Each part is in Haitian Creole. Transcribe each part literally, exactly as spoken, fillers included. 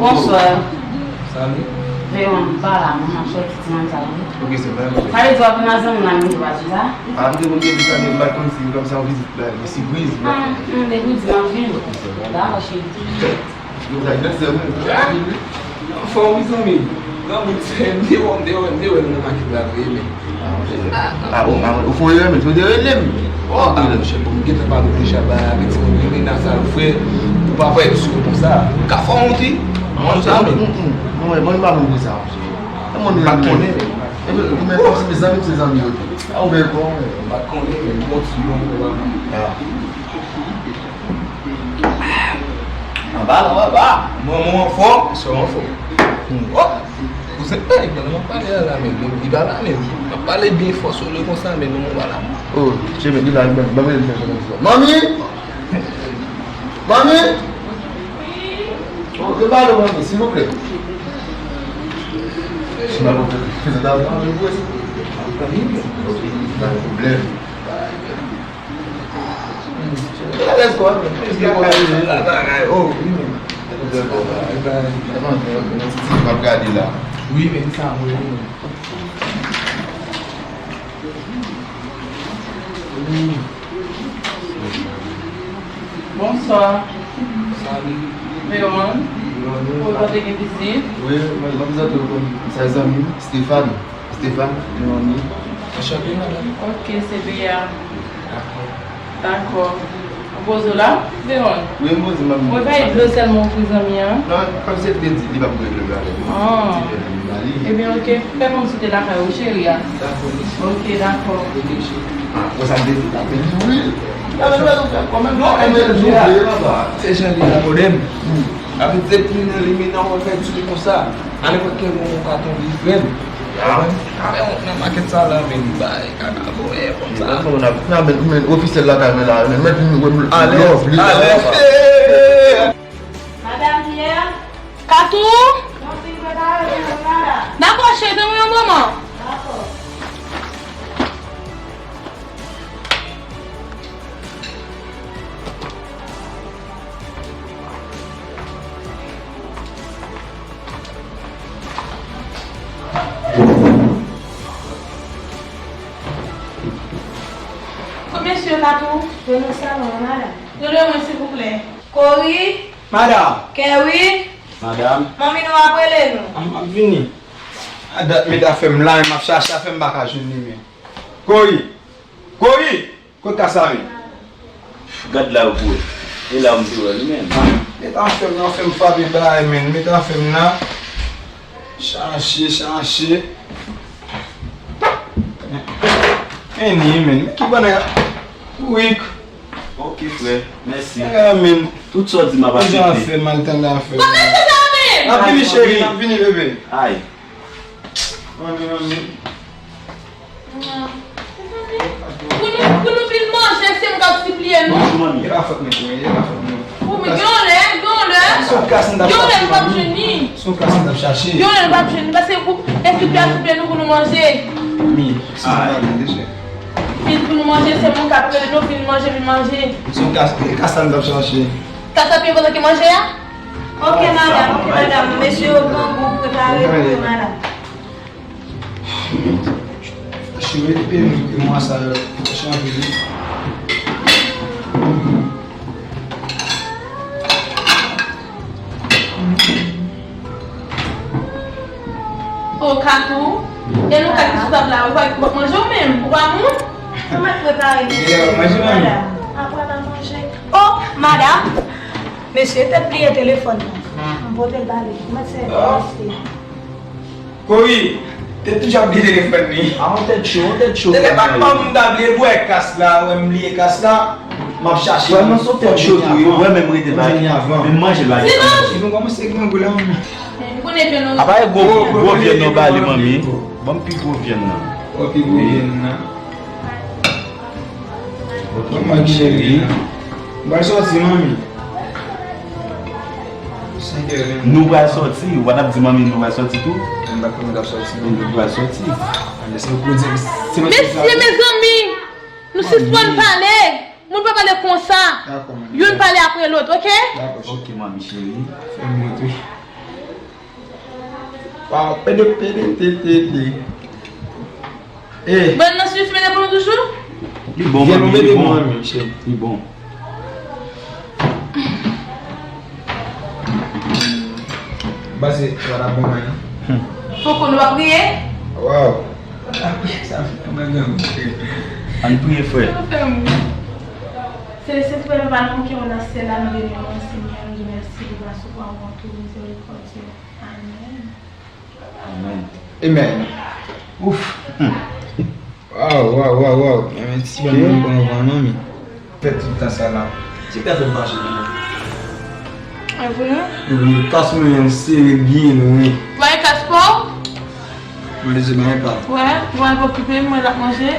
Bonswa. Salut. Veron, pa la, mwen ap sòti ti manzè la. Ok, se vrè. Sa vle di w ap vin nan zanmi la, menm tou pa di sa? Ah, m te konn gen sa, men m pa t konn si kòm se yon vizit, ba, yon sipriz. Ah, m te pou di m ap vin. Dakò, cheri. Yo, sa, gracias, mano. Anfòm, wi, zanmi. Nan bout se, m te wè, m te wè, m te wè l nan makèt la vre, men. Ah, ou, ah, ou fè yon erè, men, ou te rele m. Oh, ah, monchè, bon, m gentan pale deja, ba, avèk timoun, men nan sa, frè, ou pa fè sou konsa. Ou ka fè yon ti. Mwen, sa, men. Non, mwen, mwen, pa konn sa, monchè. Mwen, m pa konnen. E, men, ou men, kòm se zanmi, se zanmi, yo. Ah, ou bèl kò, men. M pa konnen, men, bon, ti, bon, bon, ah. Anba la, anba. Manman w anfòm? Sè w anfòm. Hmm. Oh! Kouzen, ey, pandan m ap pale a la, men li pa la, men m ap pale byen fò sou li konsa, men manman w pa la. Oh, che, men li la, li menm. Manmi, li menm, li menm. Manmi! Manmi! Oh, yo pale, manmi, silvouplè. Si m ap fè prezantasyon, anvi vwe. Pa gen pwoblèm. M ap gade la. Wi, men sa mwen. Bonswa. Salut. Veron. Veron. Ou pa te gen vizit? Wi, mwen, mwen vizite w konn sa zanmi m, Stéphane. Stéphane, Mélanie. Anchante, madanm. Ok, se Bea. Dakò. Dakò. Ou poze w la, Veron? Wi, m poze, manmi. Mwen pa e dlo sèlman pou zanmi an. Non, kòm se te di, li pa pou regle avèk mwen. Ah. Ti fè li bali. Ebyen, ok. Fè kòmsi w te lakay ou, cheri a. Dakò, mèsi. Ok, dakò. Ok, cheri. Ah, mwen sa m te di, la, men wi. Non, men nou fè kòman? Non, men se jan li la, modèm. Hmm. Epi depi nan li, men nan wè fè di konsa. A nenpòt ki moman ou ka tonbe, frè m. Ah, men nan makèt sa la, men bay kaka voye konsa. Nan, men, men ofisyèl lakay mwen la, men mèt vin wè m. Alèz, love li la. Alèz. Madanm Pierre. Katou? Mwen fin prepare pou nou, madanm. Dakò, cheri, tann mwen yon moman. Dakò. Kot mesye Katou? Yo nan salon an, madanm. Rele mwen, silvouplè. Kori. Madanm. Kèwi. Madanm. Manmi nou ap rele nou. A, m ap vini. A dat met afè m la, m ap chache afè m pa ka jwenn li, men. Kori! Kori! Kot Kasami? Gad la ou kouwe. E la ou m te wè li menm. Met afè m nan, fè m frape bagay, men. Met afè m nan. Chache, chache. Men ni, men. Men ki bannay. Wik. Ok, frè. Mèsi. Tout sa w di m ap aksepte. Fè m al tande afè m. N ap vini, cheri. N ap vini, bebe. Ay. Manmi, manmi. Pou nou, pou nou vin manje, se m k ap sipliye nou. Bonjou, manmi. E pa fòt nou, e pa fòt nou. Ou, men gen yon lè, gen yon lè. Gen yon lè nou p ap jwenn li. Gen yon lè nou p ap jwenn li, paske pou, envite a sipliye nou pou nou manje. Vin pou nou manje, se moun k ap rele nou, vin manje, vin manje. Se yon kas, kas sa n t ap chache. Kas ap vin pandan ke manje a? Ok, madanm, ok, madanm. Mesye yo grangou, prepare pou yo, madanm. Cheri, depi mwa sa yo, chanje wi. O Katou, e nou ka ki sou tab la, ou pa, ou p ap manje ou menm, ou pa moun? Ou mèt prepare mesye. Manje, manje. Madanm, apre n a manje. O, madanm, mesye te bliye telefòn nan. M pote l ba li. Ou mèt sèvi mesye. Kori, te toujou ap bliye telefòn li. A, yon tèt cho, yon tèt cho. Telefòn pa m ta bliye, bwè kas la, wè m bliye kas la. M ap chache. Wè, mwen sou tèt cho tou, wi. Wè, men m rete ba. Men manje ba. Si nou kòmanse grangou la, manmi. Apa e gwo, gwo vyann nan ba li, manmi. Ban m pi gwo vyann nan. Wè, pi gwo vyann nan. Manman cheri. M pral sòti, manmi. Senk è. Nou pral sòti. Ou pa t ap di manmi nou pral sòti tou? M pa t konnen n ap sòti. Nou pral sòti. Mesye, mezanmi, nou sispann pale. Moun pa pale konsa. Youn pale apre lòt, ok? Ok, manmi cheri. Fè m montre. Waw, pede, pede, te, te, te. Eh. Bon, nan sou simen pou nou toujou? Li bon, manmi, li bon. Li bon. Pase, sa ta bon, hein? Fouco, nou pa priye? Waw. Sa ta priye, sa fè mwen granmoun. Ann priye, frè. Sa fè mwen. Selès, Papa nou ki nan syèl la, nou beni w, Senyè, nou di w mèsi pou gras ou, pou bonte w, mizerikòd ou. Amèn. Amèn. Amèn. Ouf. Waw, waw, waw, waw. Amèn. Ti bèl moun pran van, non, mi. Fè tout tan sa la. Ti pèsòn mache pou mwen. E vre? Wi, kas mwen an sere byen, wi. Bay kas pa w? Mwen dezi bay pa. Wè, mwen pa okipe, mwen l ap manje.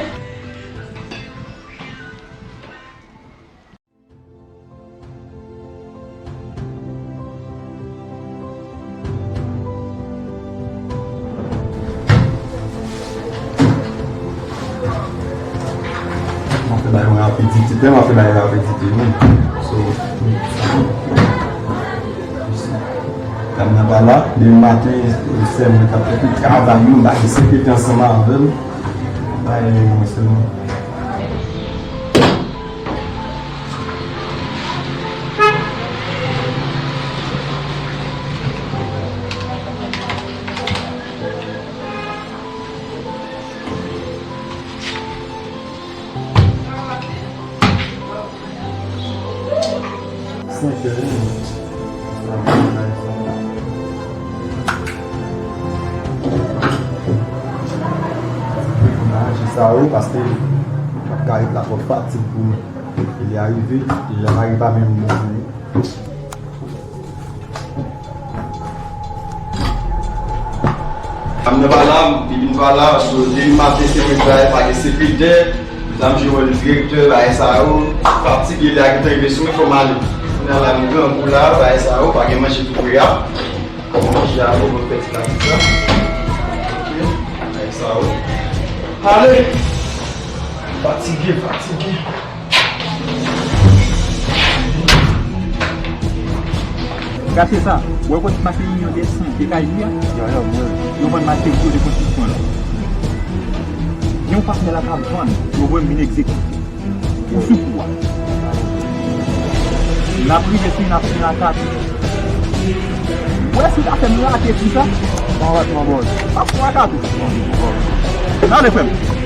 M ap fè bagay mwen rapidite, tèlman m ap fè bagay rapidite, wi. So, dam nan pa la, demen maten, sè mwen t ap fè tout travay yo, m pa gen senk eta ansanm avè l. Bay mwen sèlman. Senk è, wi. Manje sa yo, paske m p ap ka ret la twòp, fatig pou mwen. Lè a rive, lè a rive pa menm bon pou mwen. Mwen pa la, m vin pa la, paske depi maten se mwen ki travay, pa gen sekretè, m ap jwe wòl direktè, bagay sa yo, fatige lè a gentan rive sou mwen, fò m ale. Kounye a la, m grangou la, bagay sa yo, pa gen manje tou pre a. Manje a, fò mwen fè ti pati sa. Ok, bagay sa yo. Ale! Fatige, fatige. Gate sa, ou wè kote m achte inyon de san e kay li a? Yo, yo, mwen. Yo vann materyo de konstriksyon la. Gen yon patnè la k ap vann, yo voye m vin egzekite. Ou sou kou a. N ap rive fin ap fin ak ap. Ou wè si w ta fè m rate kou sa? Mwen rate yon bòz. Ap fè w ak ap. Gade frè m.